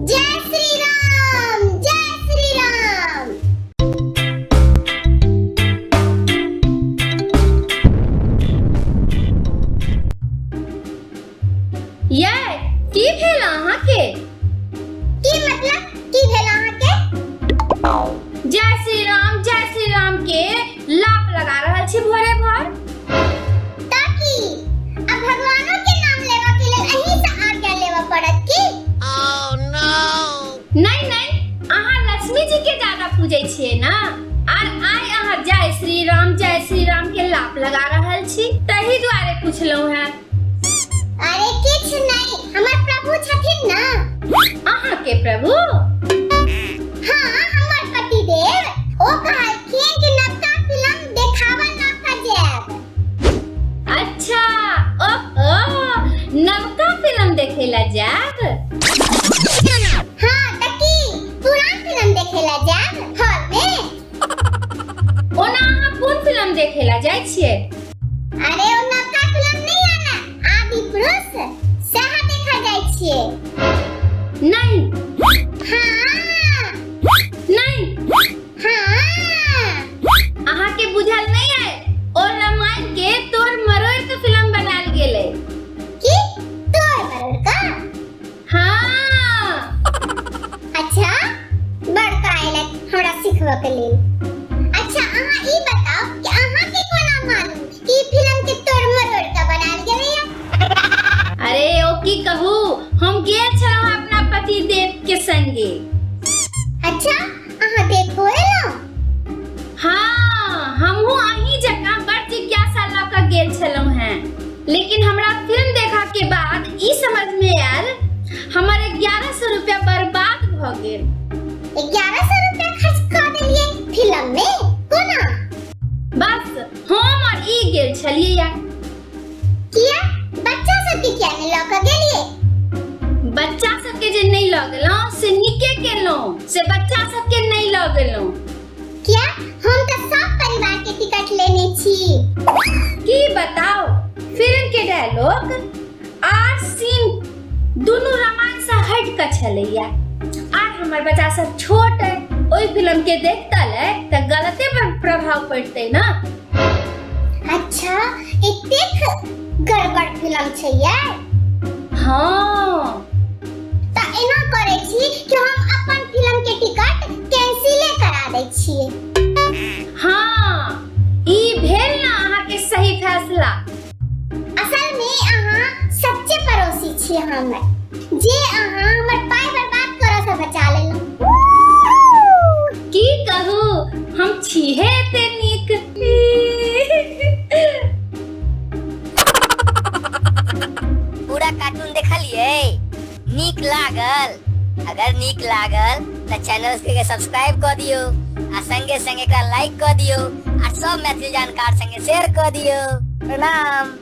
जय श्री राम, जय श्री राम। ये की भेल अहाँके? की मतलब की भेल अहाँके? जय श्री राम, जय श्री राम के लाप लगा रहल छी भोरे भोर। ताकि अब भगवानों के नाम लेवा के लेल अहीं से आज्ञा लेवा पड़त की? नहीं नहीं, अहाँ लक्ष्मी जी के ज्यादा पूजै छियै ना, आर I अहाँ जय श्री राम, जय श्री राम के लाप लगा रहल छी, तही दुआरे पुछलहुँ हैं। अरे किछु नहीं, हमर प्रभु छथिन ना। अहाँ के प्रभु? हाँ, हमर पतिदेव। ओ कहलखिन कि नवका फिल्म देखावा ना का जायब। अच्छा, ओहो, नवका फिल्म देखेला जायब? हाँ, त की पुरान फिल्म देखेला जायब हॉल में? ओना अहाँ कोन फिल्म देखेला जाइ छियै? अरे ओ नवका फिल्म नहीं आना, आदि पुरुष सह देखा जाइ छियै। नहीं। हाँ। नहीं। हाँ। अहाँ के बुझल नहीं है, ओ रामायण के तोड़ मरोड़ के फिल्म बनायल गेलै। की तोड़ मरोड़ का? हाँ। अच्छा, बड़का आयल हमरा सिखबऽ के लेल। अच्छा, अहाँ ई बताओ कि अहाँ के कोना मालूम कि ई फिल्म के तोड़ मरोड़ के बनायल गेलैया? अरे ओ की कहू, हम गेल छलहुँ अपना पति देव के संगे। अच्छा, अहाँ देखो एलहुँ? हाँ, हमहूँ अहीं जकाँ बड़ जिज्ञासा लऽ कऽ गेल छलहुँ हैं, लेकिन हमरा फिल्म देखा के बाद ई समझ में आयल हमर 1100 रुपया बर्बाद भऽ गेल। 1100 रुपया खर्च कऽ देलियै फिल्म में? कोना? बस हम और ई गेल छलियै या। किया, बच्चा सबके किया नहि लऽ कऽ गेलियै? बच्चा सबके जे नहि लऽ गेलहुँ से नीके केलहुँ, से बच्चा सबके नहि लऽ गेलहुँ। किया, हम तऽ सब परिवार के टिकट लेने छी। की बताओ, फिल्म के डायलॉग आर सीन दुनू रामायण से हट कऽ छलैया, आर हमर बच्चा सब छोट है, ओहि फिल्म के देखतल है तऽ गलते पर प्रभाव पड़तै ना। अच्छा, एतेक गड़बड़ फिल्म छै यार। हाँ। तऽ एना करै छी कि हम अपन फिल्म के टिकट कैंसिले करा दै छियै। हाँ, ई भेल ना अहाँ के सही फैसला। असल में अहाँ सच्चे पड़ोसी छी हमर, जे अहाँ हमर पाइ बर्बाद करऽ से बचा लेलहुँ। की कहू, हम छीहे एते नीक। पूरा कार्टून देखलिए, नीक लागल? अगर नीक लागल तऽ चैनल के सब्सक्राइब कऽ दियौ आ संगे संगे एकरा लाइक कऽ दियौ आ सब मैथिली जानकार संगे शेयर कऽ दियौ। प्रणाम।